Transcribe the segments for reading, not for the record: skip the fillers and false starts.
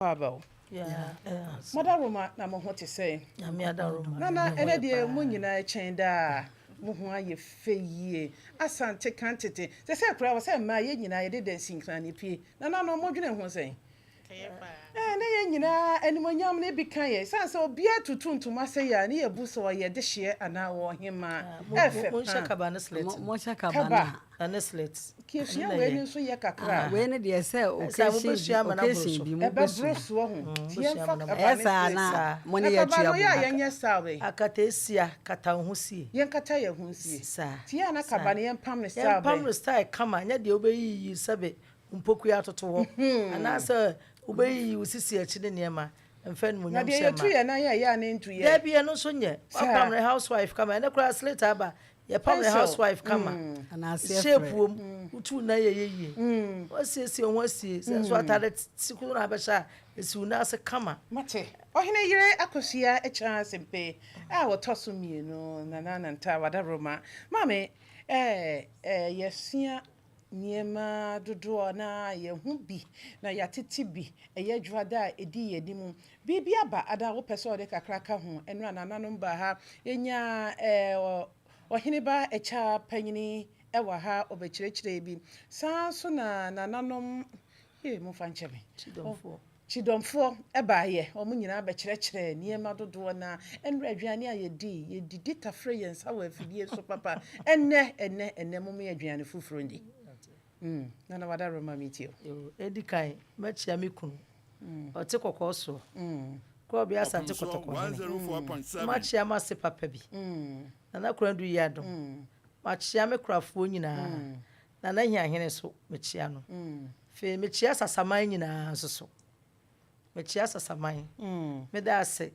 Aba o. Mo adaworoma na mo ho te sɛn? Nana, ɛnɛ deɛ mo nyinaa kyɛn daa. Mo ho ayɛ fɛ yie. Asante kan tete. Sɛ sɛ koraa wɔ sɛ mmaa yɛn nyinaa yɛde dansinkran pie. Nana no modwene ho sɛn? Ɛɛ, na yɛn nyinaa animonyam no bi ka yɛ. Sane sɛ obiara tutu ntoma sɛ yɛ a, ne yɛbu sɛ ɔyɛ dehyeɛ anaa ɔhemaa. Ɛfɛ Monhyɛ paa. Kaba ne slit. Monhyɛ kaba Kaba. no. Ne slit. Kiesua wei ni nso yɛ kakra. Wei ne deɛ sɛ Sɛ occasion mobɛsua bi ama no aboro occasion so. bi mo Ɛbɛboro bɛsua. soɔ ho. Nti yɛmfa Mobɛsua ama no kaba Ɛyɛ ne saa slit. na mo Na ne kaba yɛtua no yɛ a bom. yɛnyɛ style bɛyi. Akateesia kata wo ho sie. Yɛnkata yɛn ho nsie. Saa. Nti yɛ a na kaba no yɛmpam ne style Yɛmpam no bɛyi. style kama, nyɛ deɛ wobɛyiyi sɛbe mpokua atoto hɔ anaasɛ wobɛyiyi wo sisi akyi ne nneɛma mfa Na animuonyam deɛ hyɛ yɛtu ma. yɛn nan yɛ yɛ a ne ntu yɛ. Daabi, ɛno nso nyɛ. Saa. Wapam ne housewife kama. Ɛnɛ koraa slit aba, yɛpam ne Pencil. housewife kama. Anaasɛ shape frɛ. wom, wotu nan yɛ yɛ yie, wasiesie wo ho asie sɛ nso atade siku na abɛhyɛ a ɛsi wo nan ase kama. Mate. Ɔhene yere Akosua Akyaa Sempe a wɔtɔ so mmienu, Nana Nanta Wadaroma. Maame, ɛɛ yɛsua nneɛma dodoɔ na yɛho bi na yɛatete bi. Ɛyɛ dwoada a ɛdi yɛn anim. Biribi aba ada wopɛ sɛ ɔde kakra ka ho. Ɛno a nananom ba ha, yɛnya ɔhene ba Akyaa panyini ɛwɔ ha, ɔbɛkyerɛkyerɛ bi. Saa nso na nananom yee, momfa nkyɛ me. Kyidɔmfoɔ. Kyidɔmfoɔ ɛbaayɛ, wɔn nyinaa bɛkyerɛkyerɛ nneɛma dodoɔ na ɛnura aduane a yɛdi, yɛdidi tafere yɛn nsa wɔ afidie so papa. Ɛnɛ mo yɛ aduane foforɔ ndi. Nana Wadaroma, mi tie o. Yo, ɛdi kan, mɛkyia me kunu ɔte kɔkɔɔ soɔ kɔɔ Asante Kɔtɔkɔ hene. Makyia m'ase papa bi, Nana Kuradu yi adom. Makyia me kurafoɔ nyinaa, Nana Hiahene so mekyia no. Afei mekyia Sasaman nyinaa nso so, mekyia Sasaman. Meda ase.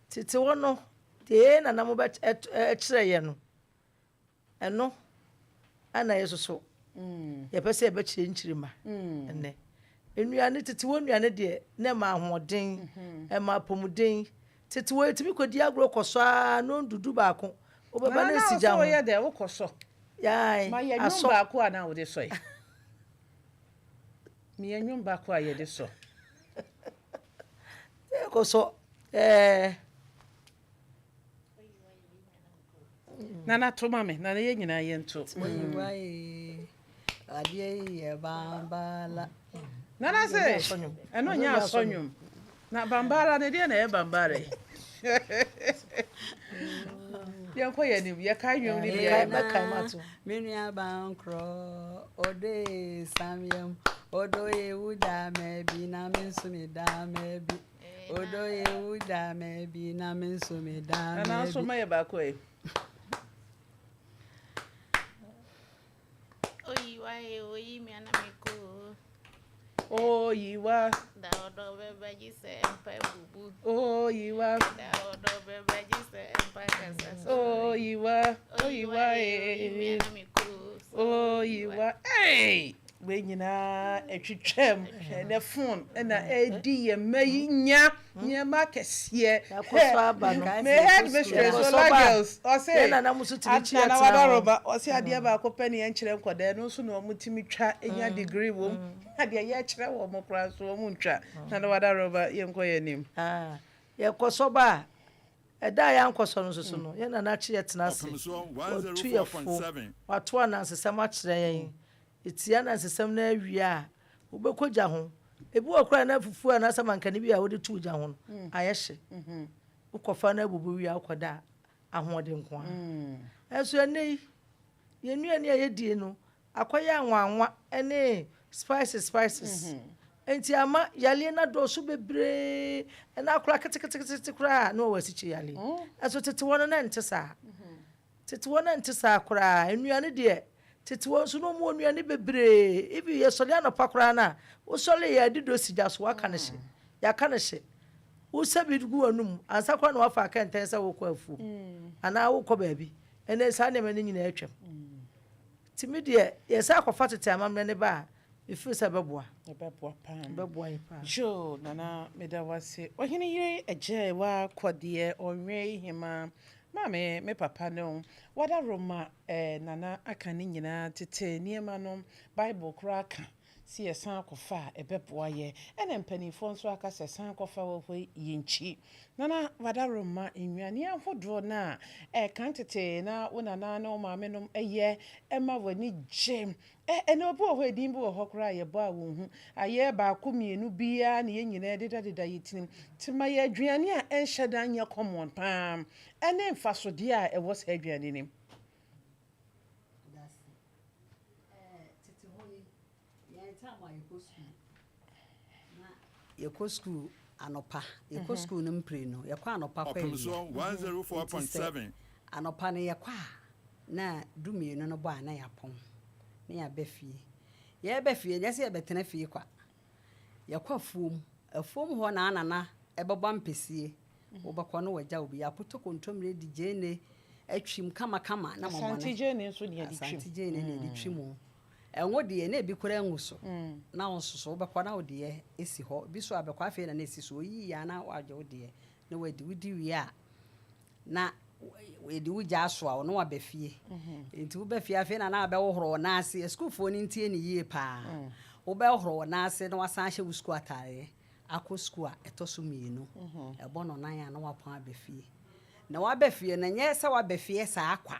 Tete hɔ no deɛ nana mo bɛ ɛkyerɛ yɛ no, ɛno ana yɛ soso yɛpɛ sɛ yɛbɛkyerɛ nkyirima. Ɛnɛ nnuane, tete hɔ nnuane deɛ, na ɛma ahoɔden, ɛma apɔmuden. Tete hɔ yɛtumi kɔdi agorɔ kɔ so a na ɔndudu baako wobɛba Nana na na esi gya ɔsɛ ho. ɔyɛ dɛ wokɔ sɔ. Yae. Ma yɛ nnwom asɔ baako a na wode sɔ yi. Meyɛ nnwom baako a yɛde sɔ. Kɔ sɔ ɛɛ. Nana, to ma me. Nana, yɛn nyinaa yɛnto. Oyiwa ye, adeɛ yi yɛ bambala. Nana sɛ ɛno nyɛ asɔ nnwom. Na bambara ne deɛ na ɛyɛ bambara yi. Yɛnkɔ yɛn anim, yɛkae nnwom no Yɛkae biara. mɛkae mato. Me nua bankorɔ, odo ye samyam, odo ye wuda mɛbi na me nso me da mɛbi. Odo ye wuda mɛbi na me nso me da Nana nso mɛbi. ma yɛ baako yi. Oyiwa ye oyi mi ana mi ko. Oyiwa. Da ɔdɔ bɛbɛ gye sɛ mpa bubu. Oyiwa. Da ɔdɔ bɛbɛ gye sɛ mpa kasa so. Oyiwa, oyiwa ye oyi mi ee. ana mi ko. Oyiwa. Hey! Wei nyinaa atwitwam. Ɛnɛ phone ɛna ɛdi yɛn mma yi nya nneɛma kɛseɛ. Yɛakɔ so aba no. Me head mistress Yɛkɔ so Ola ba. Girls ɔse Yɛn nana mo so tumi kyi Nana ɛtena hɔ. Wadaroma ɔse adeɛ baako pɛ ne yɛnkyerɛ nkɔdaa no nso na ɔmo tumi twa nya degree wɔ mu. Adeɛ yɛkyerɛ wɔ mo koraa nso ɔmo ntwa. Nana Wadaroma, yɛnkɔ yɛn anim. Ah, yɛkɔ sɔ ba a, ɛda a yɛankɔ sɔ no nso so no, yɛn nana akyi yɛtena ase, wɔtu yɛ fo, wato anansesɛm akyerɛ yɛn. Etia anansesɛm no awie a, wobɛkɔ gya ho. Ebi wɔ koraa na fufuo anaasɛ mankani bi a wode too gya ho no ayɛ hye, wokɔfa no abubu wie a, wokɔda a, ahoɔden nko a. Ɛnso ɛnɛ yi yɛn nnuane a yɛdie no akɔyɛ anwanwa ne spices spices, nti ama yareɛ no adɔɔso bebree. Ɛna akora ketekete koraa na wɔwɔ asikyi yareɛ. Ɛnso tete hɔ no na nte saa, tete hɔ na nte saa koraa. Nnuane deɛ, tete hɔ nso na ɔmu wɔ nnuane bebree. Ibi yɛsɔre anɔpa koraa no a, wosɔre yɛ adi do si gya so, waka ne hye, yɛaka ne hye, wosɛ bi gu w'anum ansa koraa na wafa akɛntɛn sɛ wokɔ afuo anaa wokɔ baabi. Ɛnɛ saa nneɛma no nyinaa atwam. Tumi deɛ, yɛsɛ akɔfa tete amammerɛ ne ba a, ɛfiri sɛ ɛbɛboa. Ɛbɛboa paa. Ɛbɛboa yɛ paa. Jo, Nana, meda wase. Ɔhene yere agya wa kɔdeɛ ɔnwe hema. Maame, me papa no, Wadaroma, Nana aka ne nyinaa tete nneɛma no, Bible koraa ka. Sɛ yɛsan kɔfa a, ɛbɛboa yɛ. Ɛna mpanimfoɔ nso aka sɛ san kɔfa wɔ hɔ yi yɛnkyi. Nana Wadaroma, nnuane ahodoɔ no a ɛkan tete na wo nana ne wo maame nom yɛ ma w'ani gye. Ɛnɛ obi wɔ hɔ, edin bi wɔ hɔ koraa a yɛbɔ a wɔnhu. Ayɛ baako mmienu biara na yɛn nyinaa dedadeda yɛn tirim. Nti ma yɛ aduane a ɛnhyɛ da nyɛ common paa ɛne mfasodeɛ a ɛwɔ saa aduane no mu. Tete hɔ yi, yɛn time a yɛkɔ sukuu, na yɛkɔ sukuu anɔpa, yɛkɔ sukuu no mprenu, yɛkɔ anɔpa kɔ awia. Nti sɛ anɔpa no yɛkɔ a, na 12 no bɔ a na yɛapɔn, na yɛaba fie. Yɛreba fie, nyɛ sɛ yɛbɛtena fie kwa. Yɛkɔ afuom, afuom hɔ na anana ɛbɛbɔ ampesie, wobɛkɔ na wagya wo bi. Yɛapotɔ kontommire de gyeene atwim kamakama na mɔmɔne. Asante gyeene nso ne yɛde twim. Asante gyeene ne yɛde twim o. Ɛngo deɛ na ebi koraa ngu so. Na wo nso so wobɛkɔ na wo deɛ esi hɔ. Ebi so abɛkɔ afei na na esi so. Oyiyi a na wagye wo deɛ na wadi. Wodi wie a na yɛde wo gya asoa wo na waba fie. Nti woba fie afei na na abɛhohoro wo nan ase. Asukuufoɔ no ntie ne yie paa. Wobɛhohoro wo nan ase na wasan ahyɛ wo sukuu ataareɛ akɔ sukuu a ɛtɔ so mmienu. Ɛbɔ no nan a na wapɔn aba fie. Na waba fie no, nyɛ sɛ waba fie saa kwa.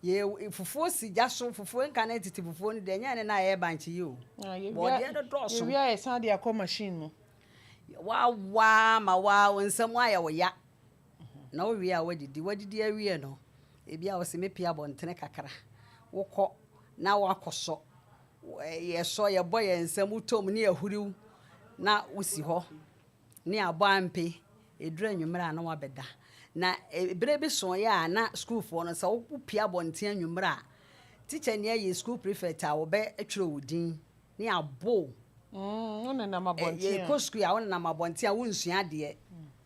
Yɛ fufuo si gya so, fufuo nka ne tete fufuo no deɛ, ɛnyɛ ne na ɛyɛ bankye yi o. Bɔɔdeɛ no dɔɔso. Yɛwie a yɛsan de akɔ machine mu. Wawa ma wa wo nsam ayɛ wo ya. Na wowie a wadidi. Wadidi awie no, ebi a wɔsɛ mepie abɔntene kakra. Wokɔ na wakɔsɔ. Yɛsɔ, yɛbɔ yɛn nsam, wotɔ mu ne yɛhuriw na wosi hɔ. Ne abɔ ampe, ɛduru anwummerɛ a na wabɛda. Na berɛ bi soeɛ a na sukuufoɔ no, sɛ wopie abɔnten anwummerɛ a, teacher ni ayi school prefect a wɔbɛtwerɛ wo din ne abɔ wo. Wo nenam abɔnten a. Yɛkɔ sukuu a, wo nenam abɔnten a wonsua adeɛ.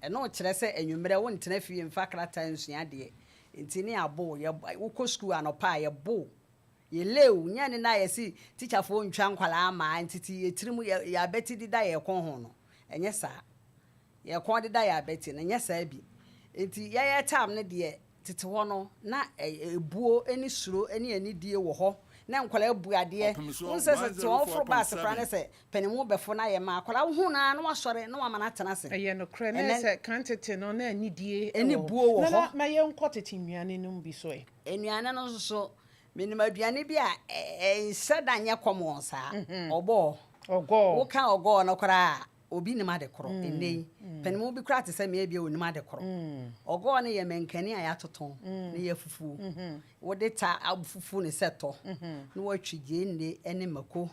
Ɛno kyerɛ sɛ anwummerɛ wontena fie mfa krataa nsua adeɛ. Nti ne abɔ wo. Wokɔ sukuu anɔpa a, yɛbɔ wo. Yɛlew, nyɛ ne na yɛsi teacherfoɔ ntwa nkwalaa ama ntiti yɛtirim yɛ abɛti deda yɛ kɔn ho no. Ɛnyɛ saa. Yɛ kɔn deda yɛ abɛti no, ɛnyɛ saa bi. Nti yɛyɛ time no deɛ, tete hɔ no, na ebuo ne suro ne anidie wɔ hɔ. Na nkwalaa bu adeɛ. Wohu sɛ sɛ tete wɔn foro baase koraa ne sɛ panimu bɛfo na yɛ ma akwadaa wohu naa na wasɔre na wama no atena ase. Ɛyɛ nokorɛ, na sɛ kan tete no na anidie wɔ hɔ. Buo wɔ hɔ. Nana, ma yɛnkɔ tete nnuane no mu bi so ɛ. Nnuane no nso so, menim aduane bi a ɛnhyɛ da nyɛ common saa. Ɔbɔɔ. Ɔgɔɔ. Woka ɔgɔɔ no koraa a, obi nim ade korɔ ɛnnɛ yi. Panimu bi koraa te sɛ me ebia onim ade korɔ. Ɔgɔɔ no yɛ mankani a yɛatoto ne yɛ fufuo. Wode ta fufu ne sɛ tɔ na watwi gyeene ne mako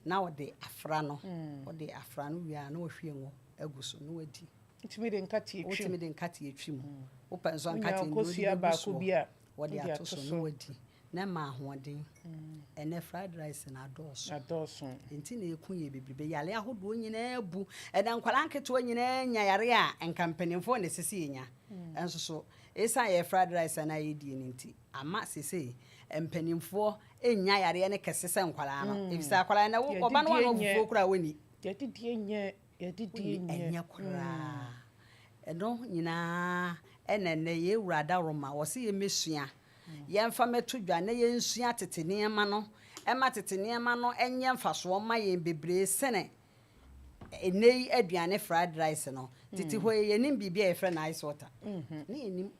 na wode afra no. Wode afra no wie a na wahwie ngo agu so na wadi. Wotumi de nkateɛ twi mu. Wotumi de nkateɛ twi mu. Wopɛ nso a nkateɛ no wode bɛgu soɔ. Wɔde ato so na wadi na ɛma ahoɔden. Ɛnɛ fried rice na adɔɔso. Adɔɔso. Nti na ɛku yɛ bebrebe. Yare ahodoɔ nyinaa bu. Ɛnɛ nkwadaa nketewa nyinaa nya yare a nka mpanimfoɔ na ɛsɛ sɛ yɛnya. Ɛnso so, ɛsiane yɛ fried rice a na yɛdie no nti, ama seesei mpanimfoɔ nnya yareɛ no kɛse sɛ nkwadaa no. Ɛfiri sɛ akwadaa no, ɔba no wano fufuo koraa wɔnni. Yɛdidie nyɛ, yɛdidie nyɛ. Ɛnyɛ koraa. Ɛno nyinaa ɛna ɛnɛ yɛn wura Adaworoma wɔ sɛ yɛmmɛsua. Yɛmfa mmɛto dwa na yɛnsua tete nneɛma no. Ɛma tete nneɛma no ɛnyɛ mfasoɔ ma yɛn bebree sene ɛnɛ yi aduane fried rice no. Tete hɔ yi yɛnim biribi a yɛfrɛ no ice water. Ne yɛnim.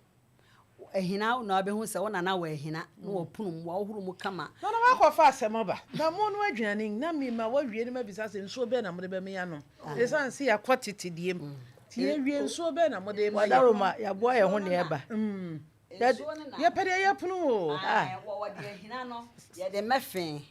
Ahina na wabɛhu sɛ wo nana wɔ ahina na wɔpono mu, wɔahohoro mu kama. Na na wakɔfa asɛm aba. Na mo no aduane na mema wawie no mabisa sɛ nsuo bɛn na mode bɛma anom. Ɛsiane sɛ yɛakɔ tete deɛ mu. Nti yɛwie nsuo bɛn na mode ma yɛ. Wadaroma, yɛaboa yɛn ho ne ɛba. Yɛpɛ deɛ yɛpono o. Wɔde ahina no, yɛde mmɛfe.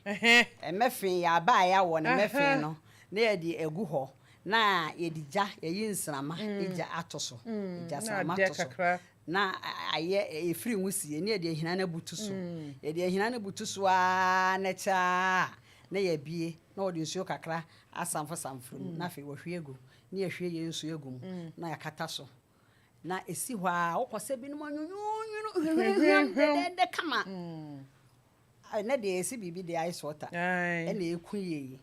Mmɛfe, yɛ aba a yɛawɔ no mmɛfe no, na yɛde agu hɔ. Na yɛde gya, yɛyi nsrama gya ato so. Gya srama ato so. Na ayɛ ɛfiri nwusie ne yɛde ahina no abutu so. Yɛde ahina no butu so aa na kyɛ a na yɛabie na wɔde nsuo kakra asamfo samfo mu na afei wɔhwie agu ne yɛhwie yɛn nsuo agu mu na yɛakata so. Na ɛsi hɔ a wokɔ sɛ binom anwunwunwunu hwehwehwɛ dɛdɛɛdɛ kama. Ɛnɛ deɛ yɛsi biribi de ice water ɛna ɛku yie yi.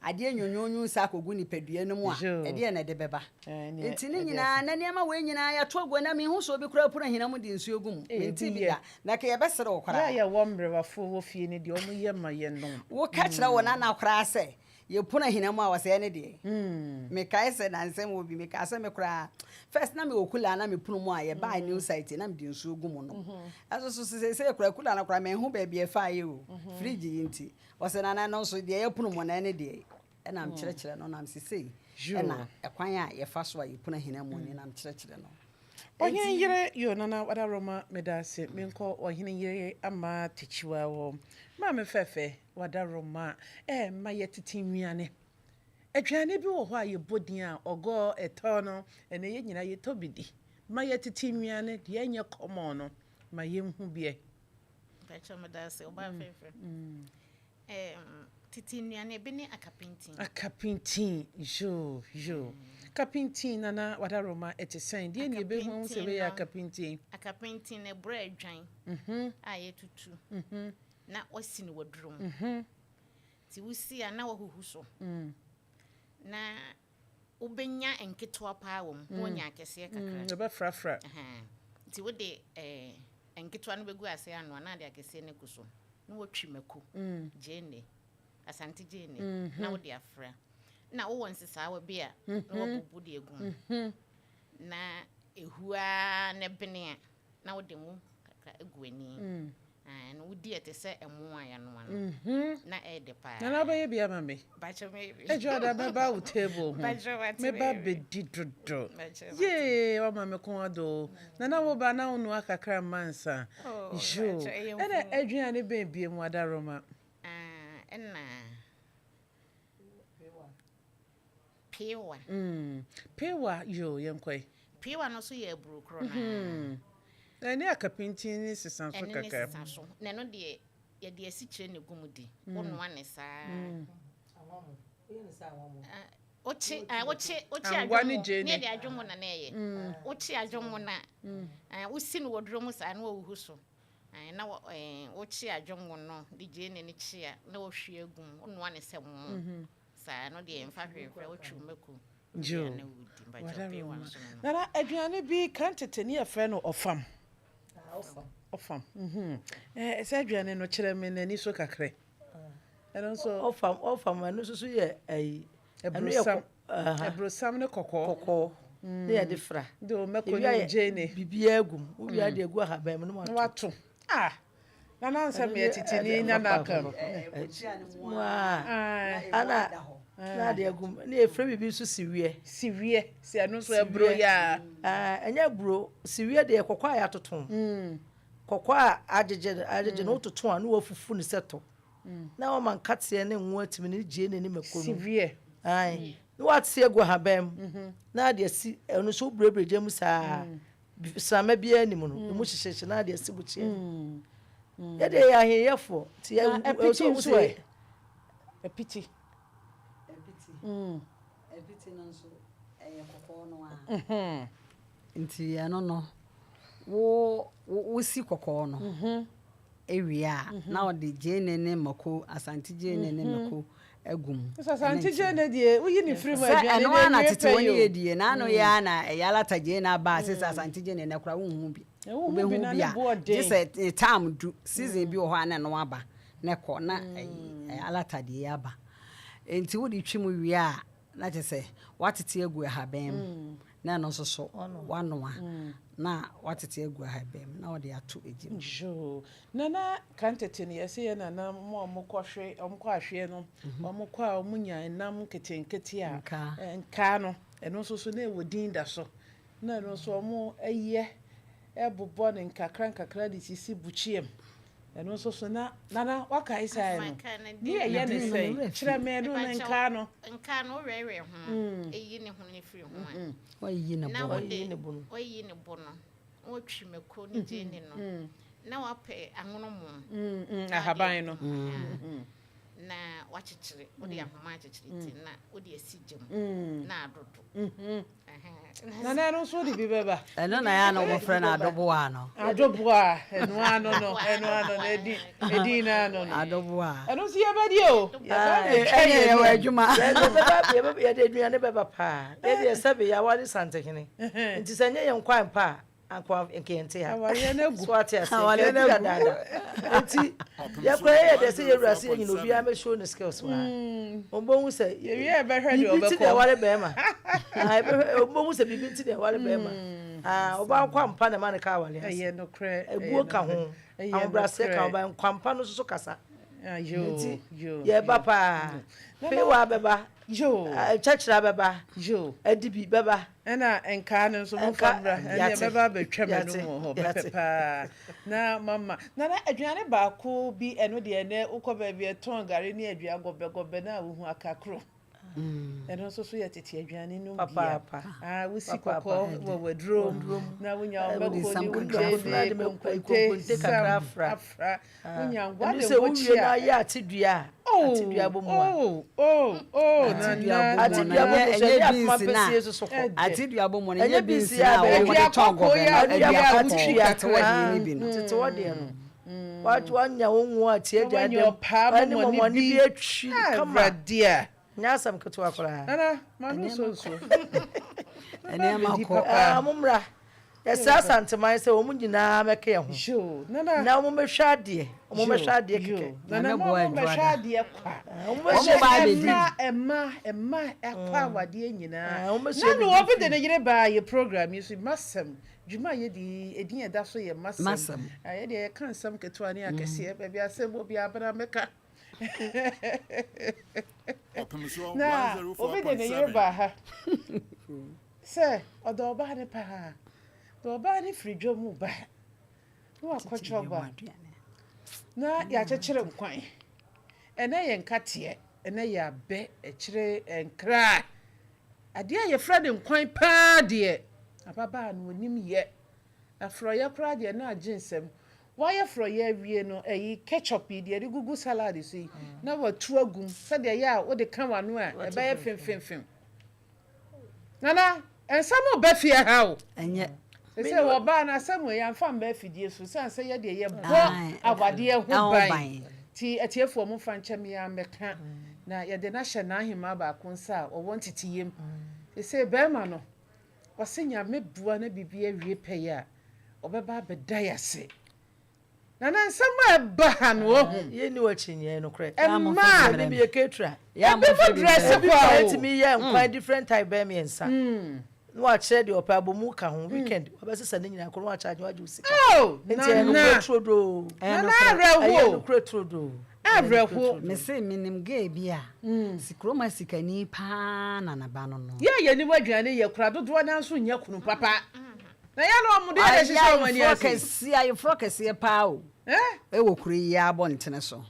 Adeɛ nwonwonwon saa kɔgu nipadua no mu a, ɛdeɛn na ɛde bɛba? Enti ne nyinaa, na nneɛma wei nyinaa yɛato agu na menhu sɛ obi koraa punu ahina mu de nsuo gu mu. Mentee bi da. Na ɛka yɛbɛsere wo koraa. Yɛ a yɛwɔ mmerɛwafoɔ wɔ fie no deɛ, wɔyɛ ma yɛnom. Woka kyerɛ wo nana koraa sɛ yɛpunu ahina mu a, ɔsɛ ɛne deɛ. Mekae sɛ nansa mu wɔ bi, mekaa sɛ me koraa, first na mewɔ cooler a na mepunu mu a yɛbaa new site na mede nsuo gu mu nom. Ɛnso so seesei koraa cooler no koraa menhu baabi a ɛfaeɛ o, fridge yi nti. Ɔse nana ɛno nso deɛ yɛpono mu no ɛne deɛ ɛna mekyerɛkyerɛ no na mese sei ɛna ɛkwan a yɛfa so a yɛpono ahina mu ni na mekyerɛkyerɛ no. Ɔhene yere yoo nana wadaroma medase menkɔ ɔhene yere ama takyiwa hɔ maame fɛfɛ wadaroma eh ma yɛ tete nnuane aduane bi wɔ hɔ a yɛbɔ din a ɔgɔ ɛtɔ no ɛnɛ yɛ nyina yɛtɔ bi di ma yɛ tete nnuane deɛ ɛnyɛ common no ma yɛnhu bi ɛ. Mpakyɛw meda ase ɔbaa fɛfɛ. Ɛɛm tete nnuane ebi ne akapintin. Akapintin yoo yoo. Kapintin nana wadaroma ɛte sɛn deɛ na yɛbɛhu ahu sɛ wei yɛ akapintin. Akapintin no ɛbrɛ adwan a yɛtutu na wasi no waduro mu. Nti wosi a na wahuhu so na wobɛnya nketewa paa wɔ mu na wanya akɛseɛ kakra. Ɛbɛfrafra. Nti wode ɛɛ. Nketewa no bɛgu ase anoa na ade akɛseɛ no agu so na watwi mako, gyeene, Asante gyeene na wode afra. Na wowɔ nsesaawa bi a na wabubu de agu mu. Na ɛhu ara na ɛbene a na wode ngo kakra agu ani. Ɛno wodi a ɛte sɛ ɛmo a yɛanoa no. Na ɛyɛ dɛ paa. Nana wobɛyɛ bi ama me? Mpakyɛ mɛyɛ bi. Adwoada mɛba wo table ho. Mpakyɛ mate Mɛba mɛyɛ bi. bɛdi dodo. Mpakyɛ mate. Yee wama me kɔn adɔ o. Nana wo ba na wo noa kakra mma nsa. Oh, Yoo. mpakyɛ ɛyɛ Ɛna mfuo. aduane bɛn biom Adaroma? Ah, ɛna pewa. Pewa yoo yɛnkɔ ɛ. Pewa no nso yɛ aburo korɔ no ara. Ɛne akapintin ne sesa so Ɛne ne kakra. sesa so. Na ɛno deɛ yɛde asikyire na egu mu di. Wonoa ne saa. Wokye wokye wokye Angwa ne adwommo. gyeene. Ne yɛde adwommo na na ɛyɛ. Wokye adwommo na wosi no wɔ duro mu saa na wahuhu so. Na wokye adwommo no de gyeene no kye a na wohwie agu mu. Wonoa ne sɛ mo. Saa no deɛ mfa hwee mfra wotwi mako. Yoo, wadaroma. Nana aduane bi kan tete ne yɛfrɛ no ɔfam. Ɔfam. Mhm. Eh, sɛ aduane no kyerɛ me n'ani so kakra. Ɛno nso. Ɔfam, ɔfam ɛno nso so yɛ ɛyi. Ɛbrosam. Ɛbrosam ne kɔkɔɔ. Kɔkɔɔ. Ne yɛde fra. De o mako ne o gyeene. Biribiara gu mu. Wowia de agu ahaban mu na wato. Ah! Nana nsɛm yɛ titini nya na aka mu. Ana na ade agu mu. Ne yɛfrɛ biribi nso siwiɛ. Siwiɛ, si ɛno nso aburo yɛ a. Ɛnyɛ aburo, siwiɛ deɛ kɔkɔɔ a yɛatoto. Kɔkɔɔ a agyegye agyegye no wototo a na wafufu no sɛ tɔ. Na wama nkateɛ ne ngo atumi ne gyeene ne mako no. Siwiɛ. Ae. Na wate agu ahaban mu. Na ade asi ɛno nso woburebure gya mu saa. Srama biara nni mu no, emu hyehyɛhyɛ na ade asi bukyia mu. Yɛ deɛ yɛ ahenyɛfoɔ nti yɛ Na apiti nso ɛ? Apiti. Apiti. Apiti no nso ɛyɛ kɔkɔɔ no ara. Nti ɛno no, wo wosi kɔkɔɔ no ewie a na wɔde gyeene ne mako, Asante gyeene ne mako agu mu. Sɛ Asante gyeene deɛ woyi ne firi mu Sɛ aduane ɛno no ara na ɛnwie tete pɛ wɔn yi o. yɛ die na ano yɛ ara na ɛyɛ alata gyeene aba a sɛ sɛ Asante gyeene na koraa wonhu bi. Wonhu bi Wobɛhu na bi ne a bo ɔden. gye sɛ ne time du season bi wɔ hɔ a na ɛno aba na ɛkɔ na ɛyi alata deɛ yi aba. Nti wode twi mu wie a na kyerɛ sɛ woatete agu ahaban mu na ɛno nso so woanoa na woatete agu ahaban mu na wode ato egya mu. Yoo, Nana kan tete no yɛse yɛ nana mo a ɔmo kɔ hwe ɔmo kɔ ahweɛ no ɔmo kɔ a ɔmo nya nam nketenkete a nkaa no ɛno nso so na ɛwɔ din da so na ɛno nso ɔmo yɛ bobɔ no nkakra nkakra de sisi bukyia mu ɛno nso so na nana wakae saa no ne yɛyɛ ne sɛn kyerɛ me ɛno no nkaa no. Nkaa no wowerɛwerɛ ho eyi ne ho no firi ho a Wayiyi ne na bo. wode wayiyi ne bo no na watwi mako ne gyeene no na wapɛ anwono mo ahaban no na wakyekyere wode ahoma akyekyere ti na wode asi gya mu na adodo. Nana ɛno nso wode bi bɛba. Ɛno na yɛ a na wɔfrɛ no adoboa no. Adoboa, ɛno ano no, ɛno ano no, ɛdin, ɛdin no ano no. Adoboa. Ɛno nso yɛbɛdi o. Ɛne yɛwɔ adwuma. Yɛde aduane bɛba paa. Yɛdeɛ sɛbe yɛaware Santehene. Nti sɛ ɛnyɛ yɛn kwan pa a, Anka nka yɛnte ha. Awareɛ no agu. So ate aseɛ? Nka agu dadaada. Nti yɛkora yɛyɛ dɛ sɛ yɛwura se yɛnyina obiara mɛ show ne skills wɔ ha. Ɔmbɛhu sɛ Yɛwie a yɛbɛhwɛ deɛ biribi nti na ɔbɛkɔ. ɛware bɛrima. Ah, yɛbɛhwɛ ɔmbɛhu sɛ biribi nti na ɛware bɛrima. Ah, ɔbaa nkwampa na ɛma no ka awareɛ ase. Ɛyɛ nokorɛ. Ɛyɛ Ebuo ka nokorɛ. ho. Ɛyɛ Ahobrɛaseɛ ka ho. nokorɛ. Ba nkwampa no nso so kasa. Ah, yoo, Nti yoo, yɛba yoo. paa. Nana, Pewa bɛba. yoo. Kyɛkyerɛ bɛba. Yoo. Adibi bɛba. Ɛna nkaa no nso momfa Nka mmra, ɛneɛ yɛate, mɛba abɛtwa m'anum yɛate, wɔ hɔ, mɛpɛ yɛate. paa na mama. Nana, aduane baako bi, ɛno deɛ ɛnɛ wokɔ baabi ɛtɔn gari ne aduan gɔbɛgɔbɛ no a wohu akakro. Ɛno nso so yɛ tete aduane nom bi a. Papaapa, Ah, wosi papaapa. kɔkɔɔ wɔ waduro mu Waduro mu. na wonya Eh, wo wode mako sam ne wo kakra gyeene, afra. Na de mako, konkonte, konkonte kakra sam afra. afra. Ah, Wonya ngwa ɛno de sɛ wowie mmokyia. na ayɛ atedua a, atedua Oh, bɔ mu a. oh, oh, oh, Atedua Nana, bɔ mu no, Atedua bɔ Nana. mu so, ɛnyɛ ɛnyɛ akoma beans na pɛsie so so kɔ. Ɛdɛ. atedua bɔ mu no, Ɛnyɛ ɛnyɛ beans beans yɛ na abɛn. wɔde Adua tɔn kɔkɔɔ gɔbɛ yi no, a adua wotwi kɔkɔɔ kakra. tete hɔ deɛ no bi no. Tete hɔ deɛ no. Wanya wo ngo a tie Na gya wanya dɛm. ɔpaa Ɛne mɔmɔne mɔmɔne bi. bi atwi kama. Awurade a. Nyɛ asɛm ketewa koraa. Nana, ma no nso nsuo. Nneɛma Bɛdi kɔ. papa. Ah, mommra. Yɛsrɛ Asanteman sɛ wɔn nyinaa mmɛka yɛn ho. Yoo, Nana. Na wɔmmɛhwɛ adeɛ. Wɔmmɛhwɛ adeɛ Yoo, kɛkɛ. Nana, Nyame mo boa a mommɛhwɛ adwoada. adeɛ kwa. Ah, Wɔn wɔmmɛhyɛ ba abɛdi. Ɛma, ɛma, ɛma ɛkɔ awadeɛ nyinaa. Ah, wɔmmɛsua Na no biribi obi de firi. ne yere baa yɛ program yi so, Masɛm. Dwuma a yɛdi yi, edin a ɛda so yɛ Masɛm. Masɛm. Ah, yɛdeɛ yɛka nsɛm ketewa ne akɛseɛ, baabi asɛm wɔ biara abena mɛka. Na obi de ne yere baa ha sɛ ɔdɔ ɔbaa no paa. Na ɔbaa no firi dwam reba na wakɔkyɛ ɔba na yɛakyekyere nkwan. Ɛnɛ yɛ nkateɛ, ɛnɛ yɛ abɛ, ɛkyere nkra. Adeɛ a yɛfrɛ no nkwan paa deɛ, ababaa no ɔnim yɛ. Na frɔeɛ koraa deɛ na agye nsam. Wayɛ frɔeɛ awie no, ɛyi ketchup yi deɛ yɛde gugu salad so yi, na watu agu mu sɛdeɛ ɛyɛ a wode ka w'ano a ɛbɛyɛ femfemfem. Nana, nsɛm reba fie ha o. Ɛnyɛ. Sɛ wɔbaa no asɛm wei yɛamfa mma afidie so sane sɛ yɛdeɛ yɛbɔ awadeɛ ho ban. Nti atiefoɔ momfa nkyɛ me ara mmɛka na yɛde no ahyɛ n'ahemaa baako nsa a ɔwɔ nteteyɛ mu. Seesei barima no Ɔse Nyame boa na biribi awie pɛyɛ a, ɔbɛba abɛda yɛase. Nana nsɛm a ɛba ha no wahu. Yɛnni wo akyi nyɛ nokorɛ. Ɛmaa Ebi yɛ ketra. Ebi mo dress Ebi kwa pa o. etumi yɛ nkwan different type bɛyɛ mmiɛnsa. Na wakyerɛ deɛ ɔpɛ abomu ka ho weekend wabɛsesa ne nyinaa kɔ na wakyagye wagye wo sika. Oh Nti ɛyɛ Nana. nokorɛ turodoo. Nana Ɛyɛ awerɛho. nokorɛ turodoo. Awerɛho. Mese menim gay bi a kurom ha sikani paa na ne ba no no. Yɛ a yɛnim aduane yɛ koraa dodoɔ no ara nso nyɛ kunu papa. Na yɛ na wɔn de yɛ hyehyɛ wɔn ani ase. Kɛseɛ ayeforɔ kɛseɛ paa o. Ɛwɔ kuro yi abɔntene so.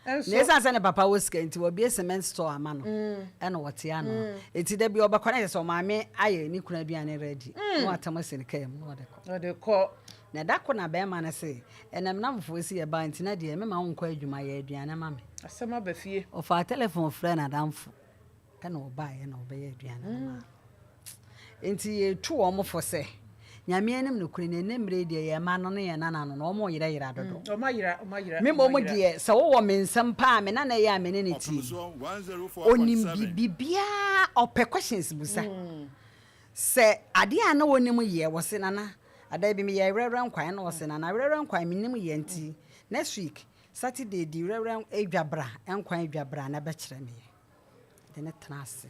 Na ɛsiane sɛ ne papa wɔ sika nti wɔabue cement store ama no ɛna ɔte ano. Eti da bi ɔbɛkɔ na kyerɛ sɛ ɔmaame ayɛ ne kunu aduane ready na watam asi ne kaa mu na ɔde kɔ. Ɔde kɔ. Na da ko na bɛrima no se, ɛnɛ me namfofoɔ si yɛ baa nti na deɛ mema wo nkɔ adwuma yɛ aduane ma me. Asɛm aba fie. Ɔfaa telephone frɛɛ n'adamfo ɛna ɔbaeɛ na ɔbɛyɛ aduane no maa no. Nti yɛtu wɔn fo sɛ, Nyame anim nokorɛ ni, ɛnnɛ mmerɛ yi deɛ yɛn mma no ne yɛn nana no no wɔn yerɛyera dodo. Wɔn ayera, wɔn ayera, Me wɔn mmom ayera. deɛ sɛ wowɔ me nsam paa a, me nana yi a me ne no te yi, ɔnim biribiara, ɔpɛ questions busa. Sɛ adeɛ a na ɔnim yɛ, ɔse nana, ada bi meyɛɛ werɛwerɛ nkwan, ɛna ɔse nana werɛwerɛ nkwan menim yɛ nti next week Saturday di werɛwerɛ dwa bra, nkwan dwa bra na bɛkyerɛ me yɛ. De no tena ase.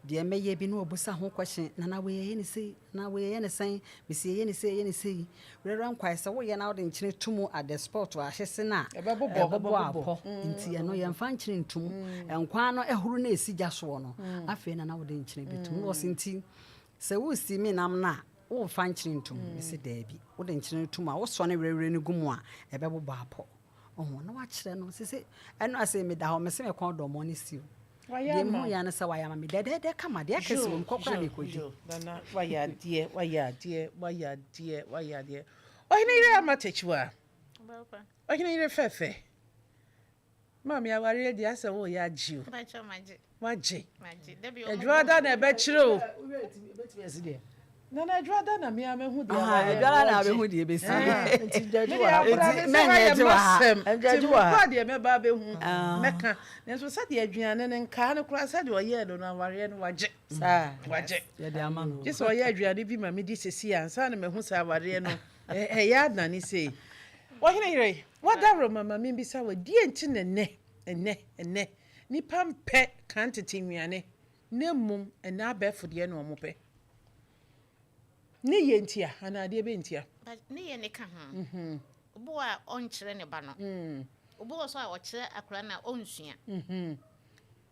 Deɛ mɛyɛ bi na ɔbusa ho question, nana wei yɛyɛ no sei, nana wei yɛyɛ no sɛn, mese yɛyɛ no sei, yɛyɛ no sei. Werɛwerɛ nkwan sɛ woyɛ na wode nkyene to mu at the spot a ahyese no a, Ɛbɛbobɔ. ɛbɛbɔ apɔ. Nti ɛno yɛmfa nkyene nto mu. Nkwan no ahuru na ɛsi gya soɔ no, afei na na wode nkyene bɛto mu. Na ɔse nti sɛ woresi me nam no a, womfa nkyene nto mu? Mese daabi. Wode nkyene no to mu a, wosɔne werɛwerɛ no gu mu a, ɛbɛbobɔ apɔ. Ɔho na wakyerɛ no. Sese ɛno ase meda hɔ, mese me kɔn dɔ mɔne stew. Wayɛ Deɛ ama mehu wo. yɛ ara ne sɛ wayɛ ama me dɛdɛɛdɛ kama. Deɛ ɛka si wɔ mu kɔ koraa Yo, mekɔdi. yo, Nana, wayɛ adeɛ, wayɛ adeɛ, wayɛ adeɛ, wayɛ adeɛ. Ɔhene yere ama Takyiwa. Ɔhene yere fɛfɛ. Maame awareɛ deɛ asɛ woyɛ agye o. Mpakyɛ magye. Wagye. Magye. Dabi ɔmo Adwuma da na ɛbɛkyerɛ o. Bɛtumi asi deɛ. Nana Adwada na me ara mahu deɛ Aha, wayɛ. Adwada na abɛhu deɛ ɛbɛsi. Nti Me gyagye deɛ wɔ ha. akora Nti me sɛ mɛnyɛ ha yɛ gye wɔ ha. m'asɛm. Nti Ɛngyagye wɔ mekɔ ha. a deɛ mɛba abɛhu Ah. mɛka. Nanso sɛdeɛ aduane no nkaa no koraa sɛdeɛ ɔyɛɛ no no awareɛ no wagye. Saa. Wagye. Yɛde ama no. Gye sɛ ɔyɛ aduane bi ma medi sesi ansa na mahu sɛ awareɛ no ɛyɛ adane sei. Ɔhene yere, wadaworo ma membisa wo, deɛ nti na ɛnnɛ, ɛnnɛ, ɛnnɛ, nnipa mpɛ kan tete nnuane na mmom ɛnnɛ abɛɛfo deɛ na wɔpɛ? Ne yɛ ntia anaa adeɛ bɛ ntia? But ne yɛ ne ka ho. Obi wɔ a ɔnkyerɛ ne ba no. Obi wɔ so a ɔkyerɛ akwadaa no a ɔnsua.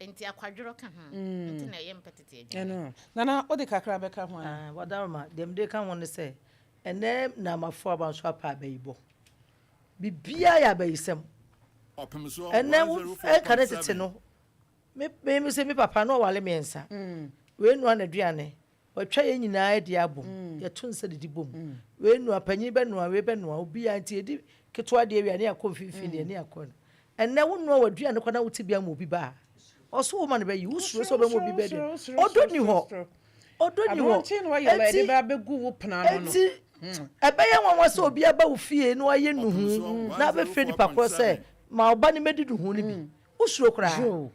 Nti akwadworɔ ka ho. Nti na ɛyɛ mpɛ tete aduane. Ɛno. Nana, wode kakra bɛka ho anaa? Ah, Wadaroma, deɛ mede ka ho ne sɛ, ɛnnɛ Namafoɔ aba nso apɛ abayibɔ. Biribiara yɛ abayisɛm. Ɛnnɛ wo ɛka ne tete no, me me me sɛ me papa na ɔwale mmiɛnsa. Wei noa n'aduane, watwa yɛn nyinaa adi abom, yɛto nsa didi bom. Wei noa, panyin bɛnoa, wei bɛnoa, obiara nti yɛdi ketewa deɛ wie a ne yɛakɔ mfimfini deɛ ne yɛakɔ no. Ɛnnɛ wonoa w'aduane kɔ na wote bi ama obi ba a, ɔso wo ma no bɛyi, wosuro sɛ wobɛma obi bɛ aduane. Ɔdɔ ni hɔ. Ɔdɔ ni hɔ. Aberante na wayɛ la ɛde ba abɛgu wo pono ano no. Enti ɛbɛyɛ nwanwa sɛ obi aba wo fie na wayɛ nuhu na abɛfrɛ nipa korɔ sɛ ma wo ba no mmɛdi nuhu no bi. Wosuro koraa.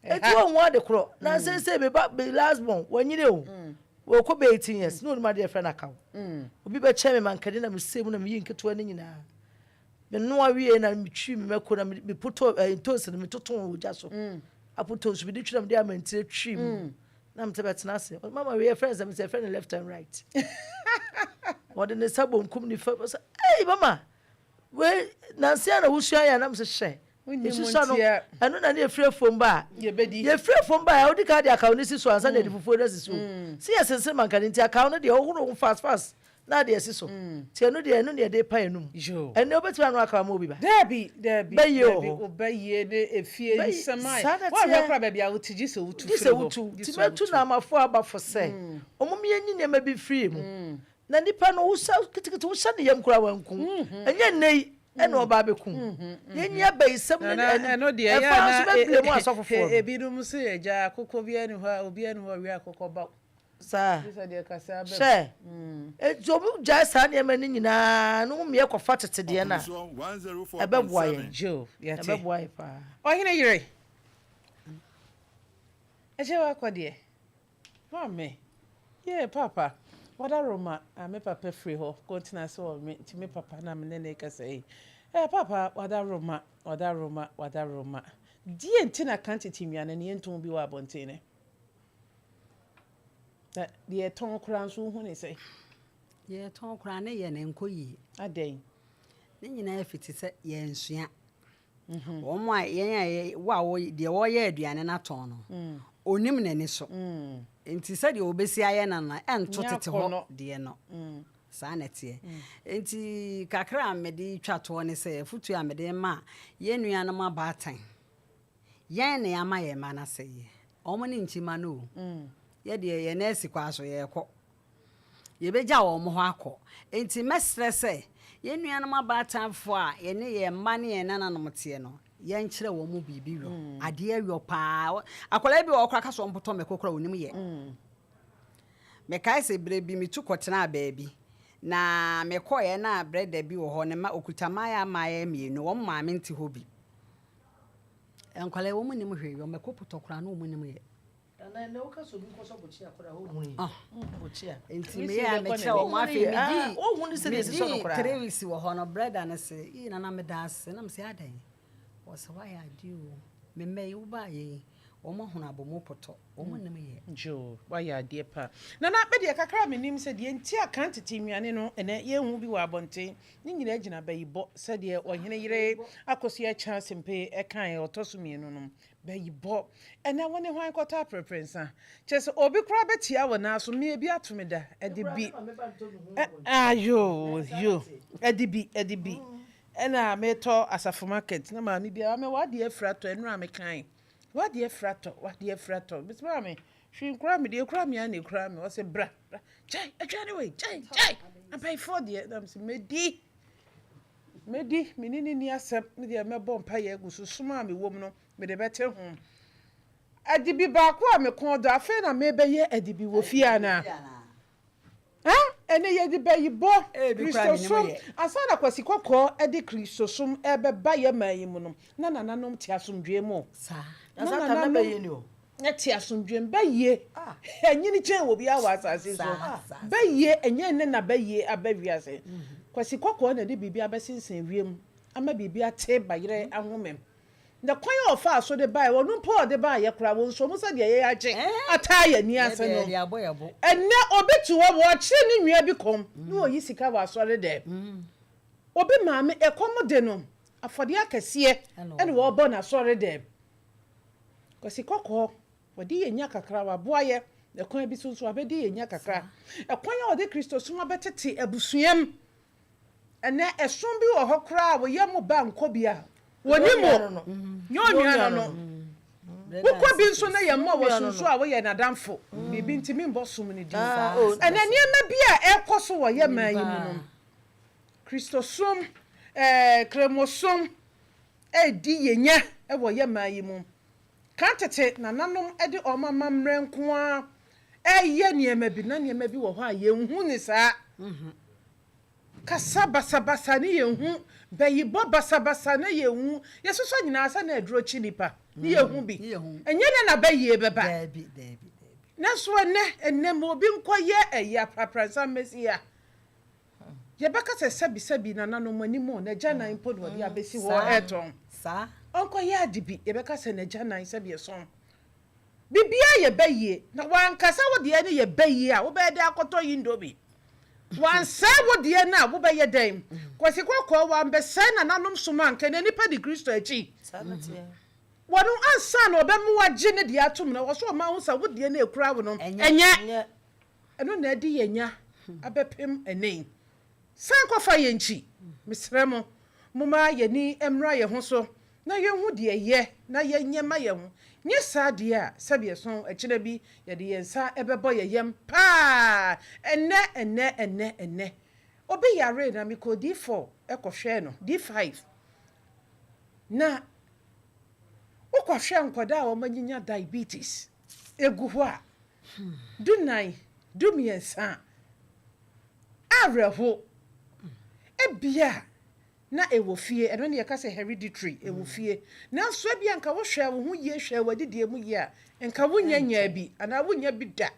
Enti wonhu ade korɔ. Na seesei me ba, me last born, wanyini o. Ɔkɔ bɛyɛ 18 years na onim adeɛ yɛfrɛ no akaw. Obi bɛkyɛn me mankani na mesɛe mu na meyi nketewa no nyinaa. Menoa wiei na metwi me mako na mepotɔ eh, ntoosi no metoto wɔ gya so. Apotɔ nsu mede twi na mede amantire twi mu. Na mete bɛtena ase. Mama wei yɛfrɛ no sɛ mesɛ yɛfrɛ no left and right. Wɔde ne nsa bonkum nifa sɛ, ei mama Wei nansa yi na wosua yɛ a na mesɛ hyɛ. Yɛsusua no ɛno na ne yɛfiri afuom ba a yɛfiri afuom ba a wodi kan de akaw no si so ansa na yɛde fufuo no asi so. Sɛ yɛsensene mankani nti akaw no deɛ wohoro ho fast fast na ade asi so. Nti ɛno deɛ ɛno na yɛde pa yɛn anum. Ɛnnɛ wobɛtumi anoa akaw ama obi ba? Daabi daabi Bɛyie wɔ daabi hɔ. wobɛyie ne efie Bɛyie nsɛm a saa na woanhwɛ ɛteɛ. koraa baabi a wote gye sɛ wotu Gye sɛ firi hɔ wotu. gye Nti sɛ mɛtu wotu. Naamafoɔ aba fo sɛ wɔn yɛnyi nneɛma bi mfiri yɛn mu. Na nipa no wosa kitikiti wohyɛ ne yam koraa wanku. Ɛnyɛ nnɛ yi ɛna ɔba abɛku. Yɛnyi abayisɛm ne Nana ɛno deɛ ɛyɛ ɛfa nso a bɛbile mu na asɔfofoɔ no. ebinom se agya akokɔ biara ni hɔ a obiara ni hɔ a ɔwe akokɔ baw. Saa. Gye sɛ deɛ kasa aba mu. Hwɛ. Enti wɔn gyae saa nneɛma no nyinaa na wɔn mmiɛ kɔfa tete deɛ no a, ɛbɛboa yɛn. Joe, yɛte. Ɛbɛboa yɛn paa. Ɔhene yere, ɛkyɛ wakɔ deɛ. Maame, Yeah paapa, wadaroma ah me papa firi hɔ kɔntena ase wɔ me nti me papa na me ne no rekasa yi eh paapa wadaroma, wadaroma, wadaroma Deɛ nti na kan tete nnuane no yɛntɔn bi wɔ abɔnten nɛ? Na deɛ yɛtɔn koraa nso wohu ne sɛn? Deɛ yɛtɔn koraa ne yɛ no ɛnkɔ yie. Adɛn? Ne nyinaa fiti sɛ yɛnsua. Wɔn a yɛn a yɛ wo a wo deɛ wɔreyɛ aduane no atɔn no, ɔnim n'ani so. Nti sɛdeɛ ɔbɛsi ayɛ no no, ɛnto tete hɔ deɛ no. Saa na ɛteɛ. Nti kakra a mede retwa toɔ ne sɛ, afotuo a mede rema yɛn nuanom abaatan, yɛn na yɛama yɛn mma no asɛeɛ. Wɔn ne nkyima no o. Yɛ deɛ yɛn nan asi kwan so, yɛrekɔ. Yɛbɛgya wɔn hɔ akɔ. Enti mɛsrɛ sɛ, yɛn nuanom abaatanfoɔ a yɛne yɛn mma ne yɛn nananom teɛ no, yɛnkyerɛ wɔn biribi yɔ. Adeɛ yɔ pa ara. Akwadaa bi wɔ hɔ koraa ka sɛ ɔmpotɔ mako koraa a, ɔnim yɛ. Mekae sɛ berɛ bi metu kɔtenaa baabi, na mekɔeɛ na brɛda bi wɔ hɔ, ne mma, ɔkuta mmaayewa mmaayewa mmienu, wɔn maame nte hɔ bi. Nkwadaa yi, wɔnnim hwee yɔ, mako potɔ koraa na wɔnnim yɛ. Nana ɛnɛ woka sɛ obi nkɔsɔ bokyia koraa ɔnhu yi. Bokyia. Nti meyɛ a mekyerɛ wɔn afei medii medii 3 weeks wɔ hɔ no brɛda no se ii nana meda ase na mese adɛn ɔse woayɛ adeɛ o me mma yi wobaayɛ yi wɔn ahunu abomu potɔ wɔn nim yɛ. Joo wayɛ adeɛ paa nana me deɛ kakra a menim sɛ deɛ nti a kan tete nnuane no ɛnɛ yɛnhu bi wɔ abɔnten ne nyinaa gyina bayibɔ sɛdeɛ ɔhene yere Akosua Kyasempe ɛkaeɛ ɔtɔ so mmienu no Bayibɔ. Ɛnɛ wo ne hwan kɔtɔ aprɛprɛ nsa? Kyerɛ sɛ obi koraa bɛtia wo nan so, me ebi ato me da, ɛde bi. Ah yoo yoo, ɛde bi, ɛde bi. Ɛna metɔ asafo market na maame bi a maame w'adeɛ afiri atɔ ɛnora mekae. W'adeɛ afiri atɔ, w'adeɛ afiri atɔ. Mese maame, hwee nkura me deɛ ekura me ara na ekura me. Ɔse bra, bra, gyae aduane wei, gyae, gyae. Abayifoɔ deɛ, na mese mɛdi. Mɛdi, me ne no nni asɛm, me deɛ mɛbɔ mpaeɛ agu so, sum a mewɔ mu no, mede bɛte ho. Adibi baako a me kɔn dɔ, afei na merebɛyɛ adibi wɔ fie anaa? Ɛnɛ yɛde bɛyibɔ Kristosom. Ansa na Kwasi Kɔkɔɔ de Kristosom ɛbɛba yɛ man yi mu no, na nananom te asomdwoe mu. Na nananom te asomdwoe mu. Bɛyie ɛnyini kyɛn wɔ biara wɔ asase so. Bɛyie ɛnyɛ nnɛ na bɛyie aba wiase. Kwasi Kɔkɔɔ na de biribi abɛsensɛn wiem ama biribi ate bayerɛ ahomem. Na kwan a ɔfaa so de baeɛ, ɔno mpo a ɔde baeɛ koraa, wɔnsɔ mu sɛdeɛ yɛn agye ataa yɛn ani ase no. Ɛnnɛ obi te hɔ, wɔrekyere ne nua bi kɔm, na ɔyi sika wɔ asɔredɛm. Obi maame, ɛkɔm de no, afɔdeɛ akɛseɛ na wɔrebɔ no asɔredɛm. Kwasi Kɔkɔɔ, wɔde yɛn nya kakra, waboa yɛ, na kwan bi so nso wabɛdi yɛn nya kakra. Ɛkwan a ɔde Kristosom abɛtete abusua mu. Ɛnnɛ, ɛsom bi wɔ hɔ koraa a wo yam ba nkɔ bi a, wɔnim wo. Nyɛ onua no no. Wokɔ bi nso na yɛmmɔ wɔ so nso a, woyɛ n'adamfo. Biribi nti membɔ som no din. Ɛnnɛ, nneɛma bi a ɛrekɔ so wɔ yɛn man yi mu no, Kristosom, Kramosom redi yɛn nya wɔ yɛn man yi mu. Kan tete nananom de wɔn amammerɛ nko ara reyɛ nneɛma bi, na nneɛma bi wɔ hɔ a yɛnhu no saa. Kasa basabasa ne yɛn hu, bayibɔ basabasa ne yɛn hu, yɛsosɔ nyinaa sɛ na aduro kye nipa ne yɛn hu bi. Ɛnyɛ nɛ na bayie bɛba. Nanso ɛnɛ, ɛnɛ ma obi nkɔ yɛ ɛyi aprapransa mmɛsi ha. Yɛbɛka sɛ sɛbi sɛbi nananom anim o, n'agyanan mpo na ɔde abɛsi hɔ ɛretɔn. Ɔnkɔ yɛ ade bi, yɛbɛka sɛ n'agyanan sɛbi ɛsɔn. Biribiara yɛ bayie, na w'ankasa wo deɛ no yɛ bayie a, wobɛyɛ dɛn akɔtɔ indomie? Wansɛe wo deɛ no a, wobɛyɛ dɛn? Kwasi Kɔkɔɔ, wambɛsɛe nananom som a, anka ɛnnɛ nnipa di Kristo akyi. Wɔno ansa na ɔbɛma wagye ne deɛ atom no, ɛwɔ sɛ ɔma wo sɛ wo deɛ no a ɛkura wo no, ɛnyɛ. Ɛno na ɛde yɛn nya abɛpem ɛnnɛ yi. San kɔfa yɛn nkyi. Mesrɛ mo, momma yɛn ani mmra yɛn ho so na yɛnhu deɛ ɛyɛ na yɛnyɛ ma yɛn ho. Nyɛ saa deɛ a, sɛdeɛ ɛso ɛkyena bi yɛde yɛn nsa bɛbɔ yɛn yam paa. Ɛnnɛ, ɛnnɛ, ɛnnɛ, ɛnnɛ. Obi yaree na mekɔɔ D4 kɔhwɛɛ no, D5. Na wokɔhwɛ nkwadaa a wɔanyinya diabetes gu hɔ a, 14, 13, awerɛho. Ebia na ɛwɔ fie, ɛno ne yɛka sɛ hereditary, ɛwɔ fie. Nanso ebia nka wohwɛɛ wo ho yie, hwɛɛ w'adidie mu yie a, nka wonnya nyaa bi anaa wonnya bi da.